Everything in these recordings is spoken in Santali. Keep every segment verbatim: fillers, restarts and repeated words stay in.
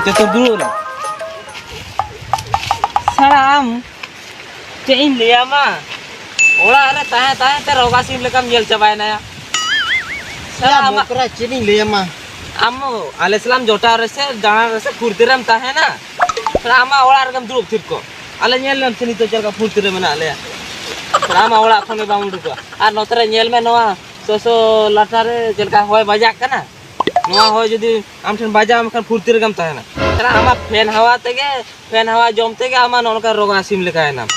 ᱪᱚᱛᱩᱨ ᱫᱩᱲᱩᱵ ᱮᱱᱟ᱾ ᱥᱟᱞᱟ ᱟᱢ, ᱪᱮᱫ ᱤᱧ ᱞᱟᱹᱭᱟᱢᱟ, ᱚᱲᱟᱜ ᱨᱮ ᱛᱟᱦᱮᱸ ᱛᱟᱦᱮᱸ ᱛᱮ ᱨᱚᱜᱟ ᱥᱤᱢ ᱞᱮᱠᱟᱢ ᱧᱮᱞ ᱪᱟᱵᱟᱭᱮᱱᱟ ᱭᱟ᱾ ᱥᱟᱞᱟ ᱭᱟ ᱟᱢᱟᱜ ᱢᱚᱠᱨᱟ, ᱪᱮᱫ ᱤᱧ ᱞᱟᱹᱭᱟᱢᱟ? ᱟᱢ ᱟᱞᱮ ᱥᱟᱞᱟᱜ ᱮᱢ ᱡᱚᱴᱟᱣ ᱨᱮᱥᱮ ᱫᱟᱬᱟᱱ ᱨᱮᱥᱮ ᱯᱷᱩᱨᱛᱤ ᱨᱮᱢ ᱛᱟᱦᱮᱱᱟ, ᱥᱟᱞᱟ ᱟᱢᱟᱜ ᱚᱲᱟᱜ ᱨᱮᱜᱮᱢ ᱫᱩᱲᱩᱵ ᱛᱷᱤᱨ ᱠᱚᱜ᱾ ᱟᱞᱮ ᱧᱮᱞ ᱞᱮᱢ ᱥᱮ ᱱᱤᱛᱚᱜ ᱪᱮᱫ ᱞᱮᱠᱟ ᱯᱷᱩᱨᱛᱤ ᱨᱮ ᱢᱮᱱᱟᱜ ᱞᱮᱭᱟ᱾ ᱥᱟᱞᱟ ᱟᱢᱟᱜ ᱚᱲᱟᱜ ᱠᱷᱚᱱ ᱜᱮ ᱵᱟᱢ ᱩᱰᱩᱠᱚᱜᱼᱟ᱾ ᱟᱨ ᱱᱚᱛᱮ ᱨᱮ ᱧᱮᱞ ᱢᱮ, ᱱᱚᱣᱟ ᱥᱚᱥᱚ ᱞᱟᱴᱟ ᱨᱮ ᱪᱮᱫ ᱞᱮᱠᱟ ᱦᱚᱭ ᱵᱟᱡᱟᱜ ᱠᱟᱱᱟ᱾ ᱱᱚᱣᱟ ᱦᱚᱭ ᱡᱩᱫᱤ ᱟᱢ ᱴᱷᱮᱱ ᱵᱟᱡᱟᱣ ᱮᱱ ᱠᱷᱟᱱ ᱯᱷᱩᱨᱛᱤ ᱨᱮᱜᱮᱢ ᱛᱟᱦᱮᱱᱟ᱾ ᱛᱟᱦᱞᱮ ᱟᱢᱟᱜ ᱯᱷᱮᱱ ᱦᱟᱣᱟ ᱛᱮᱜᱮ, ᱯᱷᱮᱱ ᱦᱟᱣᱟ ᱡᱚᱢ ᱛᱮᱜᱮ ᱟᱢᱟᱜ ᱱᱚᱜᱼᱚ ᱱᱚᱝᱠᱟ ᱨᱚᱜᱟ ᱥᱤᱢ ᱞᱮᱠᱟᱭᱮᱱᱟᱢ᱾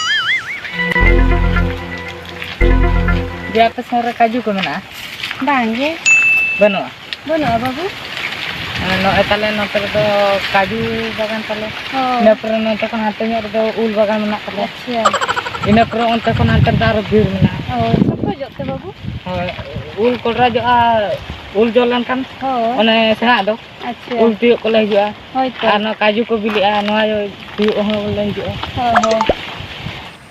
ᱡᱮ ᱟᱯᱮ ᱥᱮᱱ ᱨᱮ ᱠᱟᱡᱩ ᱠᱚ ᱢᱮᱱᱟᱜᱼᱟ? ᱵᱟᱝ ᱜᱮ᱾ ᱵᱟᱹᱱᱩᱜᱼᱟ? ᱵᱟᱹᱱᱩᱜᱼᱟ ᱵᱟᱹᱵᱩ᱾ ᱟᱨ ᱱᱚᱜᱼᱚᱭ ᱛᱟᱞᱮ ᱱᱚᱛᱮ ᱨᱮᱫᱚ ᱠᱟᱡᱩ ᱵᱟᱜᱟᱱ ᱛᱟᱞᱮ᱾ ᱦᱳᱭ᱾ ᱤᱱᱟᱹ ᱯᱚᱨᱮ ᱱᱚᱛᱮ ᱠᱷᱚᱱ ᱦᱟᱱᱛᱮ ᱧᱚᱜ ᱨᱮᱫᱚ ᱩᱞ ᱵᱟᱜᱟᱱ ᱢᱮᱱᱟᱜ ᱛᱟᱞᱮᱭᱟ᱾ ᱟᱪᱪᱷᱟ᱾ ᱤᱱᱟᱹ ᱯᱚᱨᱮ ᱚᱱᱛᱮ ᱠᱷᱚᱱ ᱦᱟᱱᱛᱮ ᱨᱮᱫᱚ ᱟᱨᱚ ᱵᱤᱨ ᱢᱮᱱᱟᱜᱼᱟ᱾ ᱦᱳᱭ, ᱥᱚᱠᱛᱚ ᱡᱚᱜ ᱛᱮ ᱵᱟᱹᱵᱩ᱾ ᱦᱳᱭ, ᱩᱞ ᱠᱚᱰᱨᱟ ᱡᱚᱜᱼᱟ, ᱩᱞ ᱡᱚ ᱞᱮᱱᱠᱷᱟᱱ ᱦᱳᱭ᱾ ᱚᱱᱮ ᱥᱮᱬᱟᱜ ᱫᱚ᱾ ᱟᱪᱪᱷᱟ᱾ ᱩᱞ ᱛᱤᱭᱳᱜ ᱠᱚᱞᱮ ᱦᱤᱡᱩᱜᱼᱟ᱾ ᱦᱳᱭ ᱛᱚ᱾ ᱟᱨ ᱱᱚᱣᱟ ᱠᱟᱡᱩ ᱠᱚ ᱵᱤᱞᱤᱜᱼᱟ, ᱱᱚᱣᱟ ᱛᱤᱭᱳᱜ ᱦᱚᱸ ᱞᱮ ᱦᱤᱡᱩᱜᱼᱟ᱾ ᱦᱳᱭ, ᱦᱳᱭ᱾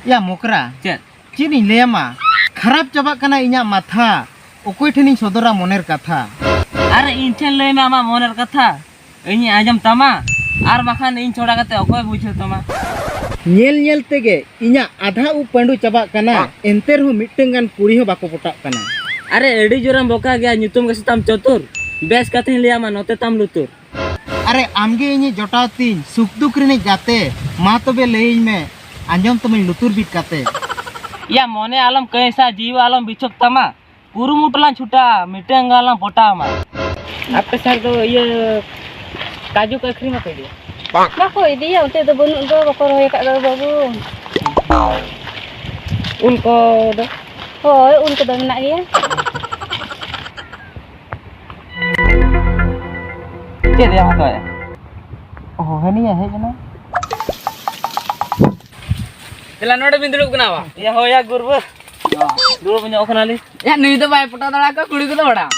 ᱭᱟ ᱢᱚᱠᱨᱟ, ᱪᱮᱫ? ᱪᱮᱫ ᱤᱧ ᱞᱟᱹᱭᱟᱢᱟ, ᱠᱷᱟᱨᱟᱯ ᱪᱟᱵᱟᱜ ᱠᱟᱱᱟ ᱤᱧᱟᱹᱜ ᱢᱟᱛᱷᱟ᱾ ᱚᱠᱚᱭ ᱴᱷᱮᱱᱤᱧ ᱥᱚᱫᱚᱨᱟ ᱢᱚᱱᱮᱨ ᱠᱟᱛᱷᱟ? ᱟᱨ ᱤᱧ ᱴᱷᱮᱱ ᱞᱟᱹᱭ ᱢᱮ ᱟᱢᱟᱜ ᱢᱚᱱᱮᱨ ᱠᱟᱛᱷᱟ, ᱤᱧᱤᱧ ᱟᱸᱡᱚᱢ ᱛᱟᱢᱟ, ᱟᱨ ᱵᱟᱠᱷᱟᱱ ᱤᱧ ᱪᱷᱚᱲᱟ ᱠᱟᱛᱮ ᱚᱠᱚᱭ ᱵᱩᱡᱷᱟᱹᱣ ᱛᱟᱢᱟ? ᱧᱮᱞ ᱧᱮᱞ ᱛᱮᱜᱮ ᱤᱧᱟᱹᱜ ᱟᱫᱷᱟ ᱩᱵ ᱯᱟᱺᱰᱩ ᱪᱟᱵᱟᱜ ᱠᱟᱱᱟ, ᱮᱱᱛᱮ ᱨᱮᱦᱚᱸ ᱢᱤᱫᱴᱟᱝ ᱜᱟᱱ ᱠᱩᱲᱤ ᱦᱚᱸ ᱵᱟᱠᱚ ᱯᱚᱴᱟᱜ ᱠᱟᱱᱟ᱾ ᱟᱨᱮ ᱟᱹᱰᱤ ᱡᱳᱨᱮᱢ ᱵᱚᱠᱟ ᱜᱮᱭᱟ, ᱧᱩᱛᱩᱢ ᱜᱮ ᱥᱮᱛᱟᱢ ᱪᱚᱛᱩᱨ᱾ ᱵᱮᱥ ᱠᱟᱛᱷᱟᱧ ᱞᱟᱹᱭᱟᱢᱟ, ᱱᱚᱛᱮ ᱛᱟᱢ ᱞᱩᱛᱩᱨ᱾ ᱟᱨᱮ ᱟᱢᱜᱮ ᱤᱧᱤᱡ ᱡᱚᱴᱟᱣ ᱛᱤᱧ, ᱥᱩᱠ ᱫᱩᱠ ᱨᱤᱱᱤᱡ ᱜᱟᱛᱮ, ᱢᱟ ᱛᱚᱵᱮ ᱞᱟᱹᱭᱟᱹᱧ ᱢᱮ, ᱟᱸᱡᱚᱢ ᱛᱟᱢᱟᱹᱧ ᱞᱩᱛᱩᱨ ᱵᱤᱫ ᱠᱟᱛᱮ᱾ ᱭᱟ ᱢᱚᱱᱮ ᱟᱞᱚᱢ ᱠᱟᱹᱭᱥᱟ, ᱡᱤᱣᱤ ᱟᱞᱚᱢ ᱵᱤᱪᱷᱳᱠ ᱛᱟᱢᱟ, ᱠᱩᱨᱩᱢᱩᱴᱩ ᱞᱟᱝ ᱪᱷᱩᱴᱟᱹᱜᱼᱟ, ᱢᱤᱫᱴᱟᱝ ᱜᱟᱱ ᱞᱟᱝ ᱯᱚᱴᱟᱣ ᱢᱟ᱾ ᱟᱯᱮ ᱥᱮᱫ ᱫᱚ ᱤᱭᱟᱹ ᱠᱟᱡᱩ ᱠᱚ ᱟᱹᱠᱷᱨᱤᱧ ᱵᱟᱠᱚ ᱤᱫᱤᱭᱟ? ᱵᱟᱠᱚ ᱤᱫᱤᱭᱟ, ᱚᱱᱛᱮ ᱫᱚ ᱵᱟᱹᱱᱩᱜ ᱫᱚ, ᱵᱟᱠᱚ ᱨᱚᱦᱚᱭ ᱟᱠᱟᱫ ᱫᱚ ᱵᱟᱹᱵᱩ᱾ ᱩᱞ ᱠᱚ ᱫᱚ? ᱦᱳᱭ, ᱩᱞ ᱠᱚᱫᱚ ᱢᱮᱱᱟᱜ ᱜᱮᱭᱟ᱾ ᱪᱮᱫ ᱭᱟ ᱦᱟᱛᱟᱣᱮᱫᱼᱟ? ᱚ, ᱦᱟᱹᱱᱤᱭᱟ ᱦᱮᱡ ᱮᱱᱟ᱾ ᱫᱮᱞᱟ, ᱱᱚᱰᱮ ᱵᱤᱱ ᱫᱩᱲᱩᱵ ᱠᱟᱱᱟ ᱵᱟ? ᱭᱟ, ᱦᱳᱭ ᱭᱟ, ᱜᱩᱨᱵᱟᱹ᱾ ᱫᱩᱲᱩᱵ ᱧᱚᱜ ᱠᱟᱱᱟᱞᱤᱧ᱾ ᱭᱟ, ᱱᱩᱭ ᱫᱚ ᱵᱟᱭ ᱯᱚᱴᱟᱣ ᱫᱟᱲᱮ ᱟᱠᱚᱣᱟ ᱠᱩᱲᱤ ᱠᱚᱫᱚ ᱵᱟᱲᱟᱭᱟᱢ᱾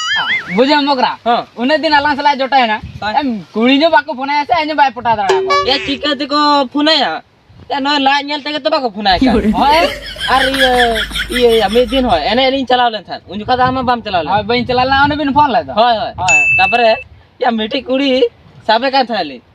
ᱵᱩᱡᱷᱟᱹᱣ ᱢᱚᱜᱽᱨᱟ? ᱦᱚᱸ᱾ ᱩᱱᱟᱹᱜ ᱫᱤᱱ ᱟᱞᱟᱝ ᱥᱟᱞᱟᱜ ᱡᱚᱴᱟᱣ ᱮᱱᱟ᱾ ᱦᱳᱭ᱾ ᱮᱢ, ᱠᱩᱲᱤ ᱧᱚᱜ ᱵᱟᱠᱚ ᱯᱷᱳᱱ ᱟᱭᱟ ᱥᱮ, ᱟᱡ ᱦᱚᱸ ᱵᱟᱭ ᱯᱚᱴᱟᱣ ᱫᱟᱲᱮ ᱟᱠᱚᱣᱟ᱾ ᱭᱟ, ᱪᱤᱠᱟᱹ ᱛᱮᱠᱚ ᱯᱷᱳᱱ ᱟᱭᱟ? ᱭᱟ, ᱱᱚᱜᱼᱚᱭ ᱞᱟᱡ ᱧᱮᱞ ᱛᱮᱜᱮ ᱛᱚ ᱵᱟᱠᱚ ᱯᱷᱳᱱ ᱟᱭ ᱠᱟᱱ᱾ ᱦᱳᱭ᱾ ᱟᱨ ᱤᱭᱟᱹ, ᱤᱭᱟᱹ, ᱤᱭᱟᱹ, ᱢᱤᱫ ᱫᱤᱱ ᱦᱳᱭ, ᱮᱱᱮᱡ ᱞᱤᱧ ᱪᱟᱞᱟᱣ ᱞᱮᱱ ᱛᱟᱦᱮᱸᱫ᱾ ᱩᱱ ᱡᱚᱠᱷᱟᱡ ᱫᱚ ᱟᱢ ᱦᱚᱸ ᱵᱟᱢ ᱪᱟᱞᱟᱣ ᱞᱮᱱᱟ᱾ ᱦᱳᱭ, ᱵᱟᱹᱧ ᱪᱟᱞᱟᱣ ᱞᱮᱱᱟ, ᱚᱸᱰᱮ ᱵᱤᱱ ᱯᱷᱳᱱ ᱞᱮᱫ ᱫᱚ᱾ ᱦᱳᱭ, ᱦᱳᱭ᱾ ᱦᱳᱭ᱾ ᱛᱟᱯᱚᱨᱮ, ᱭᱟ, ᱢᱤᱫᱴᱤᱡ ᱠᱩᱲᱤ ᱥᱟᱵᱮ ᱠᱟᱱ ᱛᱟᱦᱮᱸᱫ ᱞᱤᱧ᱾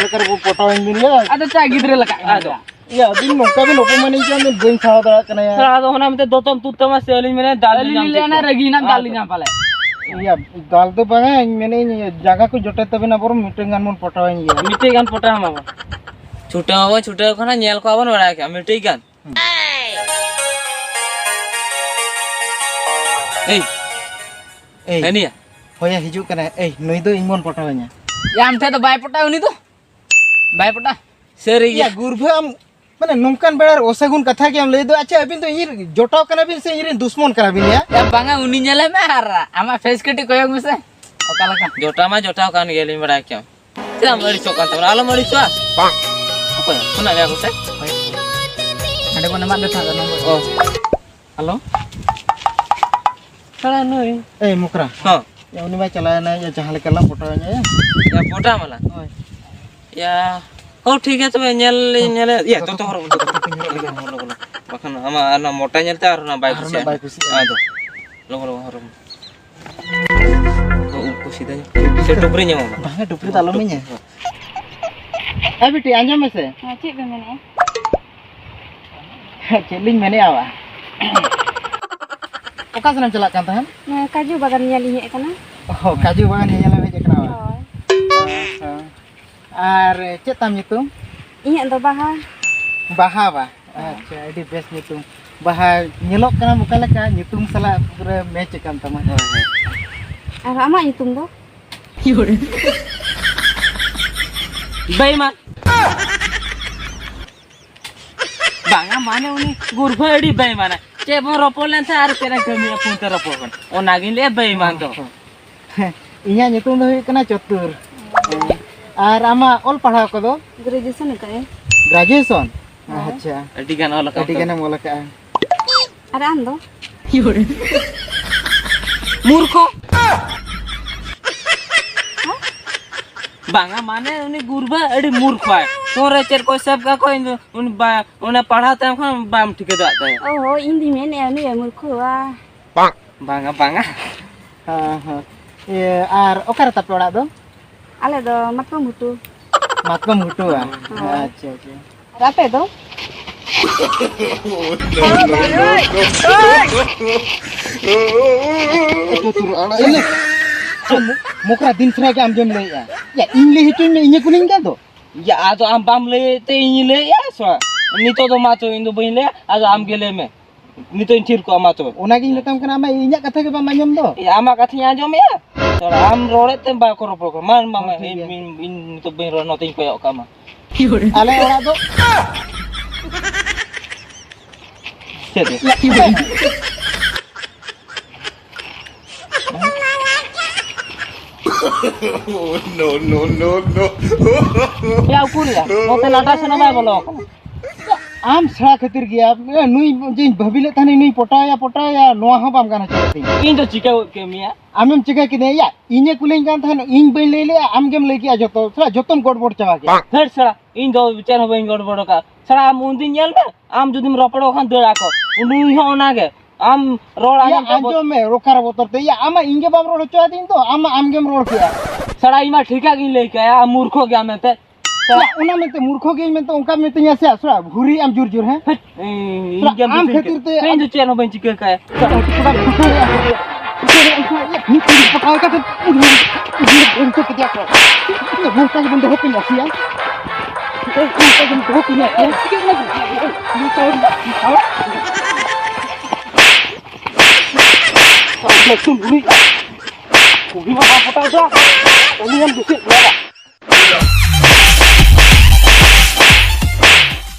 ᱡᱟᱦᱟᱸ ᱞᱮᱠᱟ ᱨᱮᱵᱚ ᱯᱚᱴᱟᱣᱮᱱ ᱵᱤᱱ ᱭᱟ᱾ ᱟᱫᱚ ᱪᱟ ᱜᱤᱫᱽᱨᱟᱹ ᱞᱮᱠᱟ ᱠᱟᱱᱟ ᱟᱫᱚ᱾ ᱭᱟ᱾ ᱭᱟ, ᱟᱹᱵᱤᱱ ᱱᱚᱝᱠᱟ ᱵᱤᱱ ᱚᱯᱚᱢᱟᱱᱤᱧ ᱠᱟᱱ ᱫᱚ ᱵᱟᱹᱧ ᱥᱟᱦᱟᱣ ᱫᱟᱲᱮᱭᱟᱜ ᱠᱟᱱᱟ ᱭᱟ᱾ ᱛᱷᱚᱲᱟ ᱟᱫᱚ ᱚᱱᱟ ᱢᱤᱫᱴᱮᱡ ᱫᱚᱛᱚᱢ ᱛᱩᱫ ᱛᱟᱢᱟ ᱥᱮ ᱟᱹᱞᱤᱧ ᱢᱮᱱᱟ ᱫᱟᱞ ᱟᱹᱞᱤᱧ ᱞᱤᱧ ᱧᱟᱢ ᱞᱤᱧ ᱞᱟᱹᱭᱟ ᱠᱮᱫ ᱱᱟ ᱠᱚᱣᱟ᱾ ᱨᱟᱹᱜᱤ ᱱᱟᱢ ᱫᱟᱞ ᱟᱫᱚ᱾ ᱞᱤᱧ ᱧᱟᱢ ᱯᱟᱞᱮ᱾ ᱭᱟ, ᱫᱟᱞ ᱫᱚ ᱵᱟᱝᱟ, ᱤᱧ ᱢᱮᱱᱮᱫ ᱤᱧ ᱡᱟᱸᱜᱟ ᱠᱚ ᱡᱚᱴᱮᱫ ᱛᱟᱵᱤᱱᱟ, ᱵᱚᱨᱚᱝ ᱢᱤᱫᱴᱟᱝ ᱜᱟᱱ ᱵᱚᱱ ᱯᱚᱴᱟᱣᱮᱱ ᱜᱮᱭᱟ᱾ ᱢᱤᱫᱴᱮᱡ ᱜᱟᱱ ᱯᱚᱴᱟᱣ ᱢᱟᱵᱚᱱ᱾ ᱪᱷᱩᱴᱟᱹᱣ ᱢᱟᱵᱚᱱ ᱪᱷᱩᱴᱟᱹᱣ ᱠᱟᱱᱟ, ᱧᱮᱞ ᱠᱚᱣᱟ ᱵᱚᱱ ᱵᱟᱲᱟᱭ ᱠᱮᱜᱼᱟ, ᱢᱤᱫᱴᱮᱡ ᱜᱟᱱ᱾ ᱮᱭ, ᱮᱭ, ᱦᱮᱱᱤᱭᱟ᱾ ᱦᱳᱭ, ᱦᱤᱡᱩᱜ ᱠᱟᱱᱟᱭ᱾ ᱮᱭ, ᱱᱩᱭ ᱫᱚ ᱤᱧ ᱵᱚᱱ ᱯᱚᱴᱟᱣᱤᱧᱟ᱾ ᱭᱟ, ᱟᱢ ᱴᱷᱮᱡ ᱫᱚ ᱵᱟᱭ ᱯᱚᱴᱟᱣ, ᱩᱱᱤ ᱫᱚ ᱵᱟᱭ ᱯᱚᱴᱟᱣ᱾ ᱥᱟᱹᱨᱤ ᱜᱮ᱾ ᱭᱟ, ᱜᱩᱨᱵᱷᱟᱹ ᱟᱢ, ᱢᱟᱱᱮ, ᱱᱚᱝᱠᱟᱱ ᱵᱮᱲᱟ ᱨᱮ ᱚᱥᱟᱹᱜᱩᱱ ᱠᱟᱛᱷᱟ ᱜᱮᱢ ᱞᱟᱹᱭ ᱫᱚ᱾ ᱟᱪᱪᱷᱟ, ᱟᱹᱵᱤᱱ ᱫᱚ ᱤᱧ ᱨᱮᱱ ᱡᱚᱴᱟᱣ ᱠᱟᱱᱟ ᱵᱤᱱ ᱥᱮ ᱤᱧ ᱨᱮᱱ ᱫᱩᱥᱢᱚᱱ ᱠᱟᱱᱟ ᱵᱤᱱ ᱭᱟ? ᱭᱟ, ᱵᱟᱝᱟ, ᱩᱱᱤ ᱧᱮᱞᱮ ᱢᱮ ᱟᱨ ᱟᱢᱟᱜ ᱯᱷᱮᱥ ᱠᱟᱹᱴᱤᱡ ᱠᱚᱭᱚᱜ ᱢᱮᱥᱮ, ᱚᱠᱟ ᱞᱮᱠᱟ? ᱡᱚᱴᱟᱣ ᱢᱟ ᱡᱚᱴᱟᱣ ᱠᱟᱱ ᱜᱮᱭᱟᱞᱤᱧ, ᱵᱟᱲᱟᱭ ᱠᱮᱭᱟᱢ᱾ ᱪᱮᱫᱟᱜ ᱮᱢ ᱟᱹᱲᱤᱥᱚᱜ ᱠᱟᱱ ᱛᱟᱵᱚᱱᱟ? ᱟᱞᱚᱢ ᱟᱹᱲᱤᱥᱚᱜᱼᱟ᱾ ᱚᱠᱚᱭ? ᱯᱷᱳᱱᱟᱜ ᱢᱮᱭᱟ ᱠᱚ ᱥᱮ? ᱦᱟᱸᱰᱮ ᱵᱚᱱ ᱮᱢᱟᱜ ᱫᱮ ᱛᱟᱦᱮᱸ ᱱᱚᱢᱵᱚᱨ᱾ ᱚ᱾ ᱦᱮᱞᱳ? ᱥᱟᱞᱟ ᱱᱩᱭ᱾ ᱮᱭ ᱢᱚᱠᱨᱟ᱾ ᱦᱚᱸ᱾ ᱭᱟ, ᱩᱱᱤ ᱢᱟᱭ ᱪᱟᱞᱟᱣᱮᱱᱟ, ᱭᱟ, ᱡᱟᱦᱟᱸ ᱞᱮᱠᱟ ᱞᱟᱝ ᱯᱚᱴᱟᱣᱮᱱᱟ, ᱭᱟ᱾ ᱭᱟ, ᱯᱚᱴᱟᱣ ᱢᱟᱞᱟᱝ? ᱦᱳᱭ᱾ ᱭᱟ, ᱦᱚᱸ, ᱴᱷᱤᱠ ᱜᱮᱭᱟ, ᱛᱚᱵᱮ ᱧᱮᱞ ᱞᱤᱧ ᱧᱮᱞᱮ-, ᱭᱟ, ᱫᱚᱛᱚ ᱦᱚᱨᱚᱜ, ᱫᱚᱛᱚ ᱯᱤᱧ ᱦᱚᱨᱚᱜ ᱞᱮᱜᱮ᱾ ᱞᱚᱜᱚ, ᱞᱚᱜᱚ, ᱞᱚᱜᱚ᱾ ᱵᱟᱠᱷᱟᱱ ᱟᱢᱟᱜ ᱚᱱᱟ ᱢᱚᱴᱟ ᱧᱮᱞᱛᱮ ᱟᱨ ᱚᱱᱟ ᱵᱟᱭ ᱟᱨ ᱚᱱᱟ ᱠᱩᱥᱤᱭᱟᱜᱼᱟ᱾ ᱵᱟᱭ ᱠᱩᱥᱤᱭᱟᱜᱼᱟ᱾ ᱦᱮᱸ, ᱫᱚ᱾ ᱞᱚᱜᱚ, ᱞᱚᱜᱚ ᱦᱚᱨᱚᱜ ᱢᱮ᱾ ᱩᱵ ᱠᱚ ᱥᱤᱫᱷᱟᱹ ᱧᱚᱜ᱾ ᱥᱮ ᱴᱩᱯᱨᱤ ᱧᱟᱢᱚᱜ ᱢᱟ? ᱵᱟᱝᱟ, ᱴᱩᱯᱨᱤ ᱫᱚ ᱟᱞᱚᱢ ᱤᱧᱟ᱾ ᱦᱮᱸ, ᱵᱤᱴᱤ, ᱟᱸᱡᱚᱢ ᱢᱮᱥᱮ᱾ ᱦᱮᱸ, ᱪᱮᱫ ᱯᱮ ᱢᱮᱱᱮᱫᱼᱟ? ᱪᱮᱫ ᱞᱤᱧ ᱢᱮᱱᱮᱫᱼᱟ, ᱵᱟ? ᱚᱠᱟ ᱥᱮᱱ ᱮᱢ ᱪᱟᱞᱟᱜ ᱠᱟᱱ ᱛᱟᱦᱮᱸᱫ? ᱱᱚᱣᱟ ᱠᱟᱡᱩ ᱵᱟᱜᱟᱱ ᱧᱮᱞ ᱤᱧ ᱦᱮᱡ ᱟᱠᱟᱱᱟ᱾ ᱚ, ᱠᱟᱡᱩ ᱵᱟᱜᱟᱱ ᱧᱮᱧᱮᱞ ᱮᱢ ᱦᱮᱡ ᱟᱠᱟᱱᱟ, ᱵᱟ? ᱦᱳᱭ᱾ ᱟᱪᱪᱷᱟ᱾ ᱟᱨ ᱪᱮᱫ ᱛᱟᱢ ᱧᱩᱛᱩᱢ? ᱤᱧᱟᱹᱜ ᱫᱚ ᱵᱟᱦᱟ᱾ ᱵᱟᱦᱟ, ᱵᱟ? ᱦᱮᱸ᱾ ᱟᱪᱪᱷᱟ, ᱟᱹᱰᱤ ᱵᱮᱥ ᱧᱩᱛᱩᱢ᱾ ᱵᱟᱦᱟ, ᱧᱮᱞᱚᱜ ᱠᱟᱱᱟᱢ ᱚᱠᱟ ᱞᱮᱠᱟ, ᱧᱩᱛᱩᱢ ᱥᱟᱞᱟᱜ ᱯᱩᱨᱟᱹ ᱢᱮᱪ ᱟᱠᱟᱱ ᱛᱟᱢᱟ᱾ ᱦᱳᱭ, ᱦᱳᱭ᱾ ᱟᱨ ᱟᱢᱟᱜ ᱧᱩᱛᱩᱢ ᱫᱚ? ᱵᱮᱭᱢᱟᱱ᱾ ᱵᱟᱝᱟ, ᱢᱟᱱᱮ ᱩᱱᱤ ᱜᱩᱨᱵᱷᱟᱹ ᱟᱹᱰᱤ ᱵᱮᱭᱢᱟᱱᱟ᱾ ᱪᱮᱫ ᱵᱚᱱ ᱨᱚᱯᱚᱲ ᱞᱮᱱ ᱛᱟᱦᱮᱸ ᱟᱨ ᱪᱮᱫ ᱮ ᱠᱟᱹᱢᱤᱭᱟ ᱯᱷᱳᱱ ᱛᱮ ᱨᱚᱯᱚᱲ ᱠᱟᱱᱟ᱾ ᱚᱱᱟᱜᱤᱧ ᱞᱟᱹᱭᱟ ᱵᱮᱭᱢᱟᱱ ᱫᱚ᱾ ᱤᱧᱟᱹᱜ ᱧᱩᱛᱩᱢ ᱫᱚ ᱦᱩᱭᱩᱜ ᱠᱟᱱᱟ ᱪᱚᱛᱩᱨ᱾ ᱟᱨ ᱟᱢᱟᱜ ᱚᱞ ᱯᱟᱲᱦᱟᱣ ᱠᱚᱫᱚ? ᱜᱨᱮᱡᱩᱭᱮᱥᱚᱱ ᱟᱠᱟᱫ ᱟᱹᱧ᱾ ᱜᱨᱮᱡᱩᱭᱮᱥᱚᱱ? ᱦᱳᱭ᱾ ᱟᱪᱪᱷᱟ᱾ ᱟᱹᱰᱤ ᱜᱟᱱ ᱚᱞ ᱟᱠᱟᱫ ᱟᱹᱰᱤ ᱛᱟᱢ᱾ ᱜᱟᱱᱮᱢ ᱚᱞ ᱟᱠᱟᱫᱼᱟ᱾ ᱟᱨ ᱟᱢ ᱫᱚ? ᱢᱩᱨᱠᱷᱚ᱾ ᱵᱟᱝᱟ, ᱢᱟᱱᱮ ᱩᱱᱤ ᱜᱩᱨᱵᱷᱟᱹ ᱟᱹᱰᱤ ᱢᱩᱨᱠᱷᱚᱭ᱾ ᱯᱷᱳᱱ ᱨᱮ ᱪᱮᱫ ᱠᱚᱭ ᱥᱮᱵᱷ ᱠᱟᱜ ᱠᱚ, ᱤᱧ ᱫᱚ ᱩᱱᱤ ᱵᱟ-, ᱚᱱᱟ ᱯᱟᱲᱦᱟᱣ ᱛᱟᱭᱚᱢ ᱠᱷᱚᱱ ᱵᱟᱢ ᱴᱷᱤᱠᱟᱹ ᱫᱟᱲᱮᱭᱟᱜ ᱛᱟᱭᱟ᱾ ᱚ ᱦᱳ, ᱤᱧ ᱫᱩᱧ ᱢᱮᱱᱮᱫᱼᱟ ᱱᱩᱭ ᱢᱩᱨᱠᱷᱩᱣᱟ᱾ ᱵᱟᱝᱟ, ᱵᱟᱝᱟ᱾ ᱦᱮᱸ, ᱦᱮᱸ᱾ ᱤᱭᱟᱹ, ᱟᱨ ᱚᱠᱟᱨᱮ ᱛᱟᱯᱮ ᱚᱲᱟᱜ ᱫᱚ? ᱟᱞᱮ ᱫᱚ ᱢᱟᱛᱠᱚᱢ ᱜᱷᱩᱴᱩ᱾ ᱢᱟᱛᱠᱚᱢ ᱜᱷᱩᱴᱩᱣᱟ? ᱦᱳᱭ᱾ ᱟᱪᱪᱷᱟ, ᱟᱪᱪᱷᱟ᱾ ᱟᱨ ᱟᱯᱮ ᱫᱚ? ᱮ, ᱪᱚᱛᱩᱨ, ᱟᱲᱟᱜ ᱮ᱾ ᱪᱮᱫ ᱢᱚ-, ᱢᱚᱠᱨᱟ ᱫᱤᱱ ᱥᱟᱨᱟ ᱜᱮ ᱟᱢ ᱜᱮᱢ ᱞᱟᱹᱭᱮᱜᱼᱟ᱾ ᱭᱟ, ᱤᱧ ᱞᱟᱹᱭ ᱦᱚᱪᱚᱧ ᱢᱮ, ᱤᱧᱮ ᱠᱩᱞᱤᱧ ᱠᱟᱱ ᱫᱚ᱾ ᱭᱟ, ᱟᱫᱚ ᱟᱢ ᱵᱟᱢ ᱞᱟᱹᱭᱮᱫ ᱛᱮ ᱤᱧᱤᱧ ᱞᱟᱹᱭᱮᱜᱼᱟ ᱥᱮ ᱵᱟᱝ? ᱱᱤᱛᱚᱜ ᱫᱚ ᱢᱟ ᱛᱚ ᱤᱧ ᱫᱚ ᱵᱟᱹᱧ ᱞᱟᱹᱭᱟ, ᱟᱫᱚ ᱟᱢ ᱜᱮ ᱞᱟᱹᱭ ᱢᱮ᱾ ᱱᱤᱛᱚᱜ ᱤᱧ ᱛᱷᱤᱨ ᱠᱚᱜᱼᱟ, ᱢᱟ ᱛᱚᱵᱮ᱾ ᱚᱱᱟᱜᱤᱧ ᱢᱮᱛᱟᱢ ᱠᱟᱱᱟ, ᱟᱢᱟᱜ, ᱤᱧᱟᱹᱜ ᱠᱟᱛᱷᱟ ᱜᱮ ᱵᱟᱢ ᱟᱸᱡᱚᱢ ᱫᱚ᱾ ᱮ, ᱟᱢᱟᱜ ᱠᱟᱛᱷᱟᱧ ᱟᱸᱡᱚᱢᱮᱜᱼᱟ? ᱛᱚ, ᱟᱢ ᱨᱚᱲᱮᱫ ᱛᱮᱢ ᱵᱟᱠᱚ ᱨᱚᱯᱚᱲ ᱠᱟᱱᱟ᱾ ᱢᱟ, ᱢᱟ, ᱦᱚᱸ, ᱢᱟ, ᱴᱷᱤᱠ ᱤᱧ, ᱜᱮᱭᱟ᱾ ᱤᱧ, ᱤᱧ ᱱᱤᱛᱚᱜ ᱵᱟᱹᱧ ᱨᱚᱲᱟ, ᱱᱚᱛᱮᱧ ᱠᱚᱭᱚᱜ ᱠᱟᱜ ᱢᱟ᱾ ᱟᱞᱮ ᱚᱲᱟᱜ ᱫᱚ ᱪᱮᱫ ᱫᱚ? No, no, no, no. ᱭᱟ, ᱩᱠᱩᱨ ᱭᱟ, ᱱᱚᱛᱮ ᱞᱟᱴᱟ ᱥᱮᱱ ᱦᱚᱸ ᱵᱟᱭ ᱵᱚᱞᱚ ᱟᱠᱟᱱᱟ᱾ ᱟᱢ ᱥᱮᱬᱟ ᱠᱷᱟᱹᱛᱤᱨ ᱜᱮᱭᱟ, ᱱᱩᱭ ᱡᱮᱧ ᱵᱷᱟᱹᱵᱤ ᱞᱮᱫ ᱛᱟᱦᱮᱱ, ᱱᱩᱭ ᱯᱚᱴᱟᱣᱮᱭᱟ, ᱯᱚᱴᱟᱣᱮᱭᱟ, ᱱᱚᱣᱟ ᱦᱚᱸ ᱵᱟᱢ ᱜᱟᱱ ᱦᱚᱪᱚ ᱠᱟᱫᱤᱧᱟ᱾ ᱤᱧ ᱫᱚ ᱪᱤᱠᱟᱹ ᱜᱚᱫ ᱠᱮᱫ ᱢᱮᱭᱟ? ᱟᱢᱮᱢ ᱪᱤᱠᱟᱹ ᱠᱮᱫᱮᱭᱟ? ᱭᱟ, ᱤᱧᱮ ᱠᱩᱞᱤᱧ ᱠᱟᱱ ᱛᱟᱦᱮᱱ, ᱤᱧ ᱵᱟᱹᱧ ᱞᱟᱹᱭ ᱞᱮᱜᱼᱟ, ᱟᱢ ᱜᱮᱢ ᱞᱟᱹᱭ ᱠᱮᱜᱼᱟ ᱡᱚᱛᱚ᱾ ᱥᱮᱬᱟ, ᱡᱚᱛᱚᱢ ᱜᱚᱲᱵᱚᱲ ᱪᱟᱵᱟ ᱠᱮᱜᱼᱟ᱾ ᱦᱟᱹᱴ ᱥᱮᱬᱟ, ᱤᱧ ᱫᱚ ᱪᱮᱫ ᱦᱚᱸ ᱵᱟᱹᱧ ᱜᱚᱲᱵᱚᱲ ᱟᱠᱟᱫᱼᱟ᱾ ᱥᱮᱬᱟ, ᱟᱢ ᱩᱱᱫᱤᱱ ᱧᱮᱞ ᱢᱮ, ᱟᱢ ᱡᱩᱫᱤᱢ ᱨᱚᱯᱚᱲᱚᱜ ᱠᱷᱟᱱ ᱫᱟᱹᱲ ᱟᱠᱚ᱾ ᱱᱩᱭ ᱦᱚᱸ ᱚᱱᱟᱜᱮ᱾ ᱟᱢ ᱨᱚᱲ ᱭᱟ, ᱟᱸᱡᱚᱢ ᱛᱮ ᱵᱚ- ᱟᱸᱡᱚᱢ ᱢᱮ, ᱨᱚᱠᱷᱟᱨ ᱵᱚᱛᱚᱨ ᱛᱮ᱾ ᱭᱟ, ᱟᱢᱟᱜ ᱤᱧ ᱜᱮ ᱵᱟᱢ ᱨᱚᱲ ᱦᱚᱪᱚᱣᱟᱫᱤᱧ ᱫᱚ, ᱟᱢ ᱢᱟ ᱟᱢ ᱜᱮᱢ ᱨᱚᱲ ᱠᱮᱜᱼᱟ᱾ ᱥᱮᱬᱟ, ᱤᱧ ᱢᱟ ᱴᱷᱤᱠᱟᱜ ᱜᱤᱧ ᱞᱟᱹᱭ ᱠᱟᱜᱼᱟ, ᱟᱢ ᱢᱩᱨᱠᱷᱚ ᱜᱮᱭᱟᱢ ᱢᱮᱱᱛᱮ᱾ ᱥᱮᱬᱟ, ᱚᱱᱟ ᱢᱮᱱᱛᱮ ᱢᱩᱨᱠᱷᱚ ᱜᱮᱭᱟᱹᱧ ᱢᱮᱱᱛᱮ ᱚᱱᱠᱟᱢ ᱢᱤᱛᱟᱹᱧᱟ ᱥᱮ? ᱥᱮᱬᱟ, ᱜᱷᱩᱨᱤ ᱟᱢ ᱡᱳᱨ ᱡᱳᱨ, ᱦᱮᱸ? ᱦᱮᱴ, ᱤᱧ ᱥᱮᱬᱟ, ᱜᱮᱢ ᱟᱢ ᱫᱩᱥᱤᱧ ᱠᱷᱟᱹᱛᱤᱨ ᱠᱟᱱᱟ᱾ ᱛᱮ ᱤᱧ ᱫᱚ ᱪᱮᱫ ᱦᱚᱸ ᱵᱟᱹᱧ ᱪᱤᱠᱟᱹ ᱠᱟᱜᱼᱟ᱾ ᱥᱮᱬᱟ, ᱥᱮᱬᱟ, ᱢᱤᱫ ᱜᱷᱟᱹᱲᱤᱡ ᱯᱟᱠᱟᱣ ᱠᱟᱛᱮ ᱩᱰᱩᱠ, ᱩᱰᱩᱠ ᱵᱚᱱᱫᱚ ᱠᱮᱫᱮᱭᱟ ᱠᱚ᱾ ᱵᱚᱱᱫᱚ ᱠᱮᱫᱮᱭᱟ ᱠᱚ᱾ ᱪᱤᱠᱟᱹᱜ ᱠᱟᱱᱟ? ᱞᱟᱹᱴᱩ ᱵᱩᱲᱤ᱾ ᱠᱩᱲᱤ ᱢᱟ ᱵᱟᱢ ᱯᱚᱴᱟᱣ ᱫᱟ᱾ ᱩᱱᱤ ᱦᱚᱸ ᱵᱮᱥᱤ ᱞᱟᱜᱟ᱾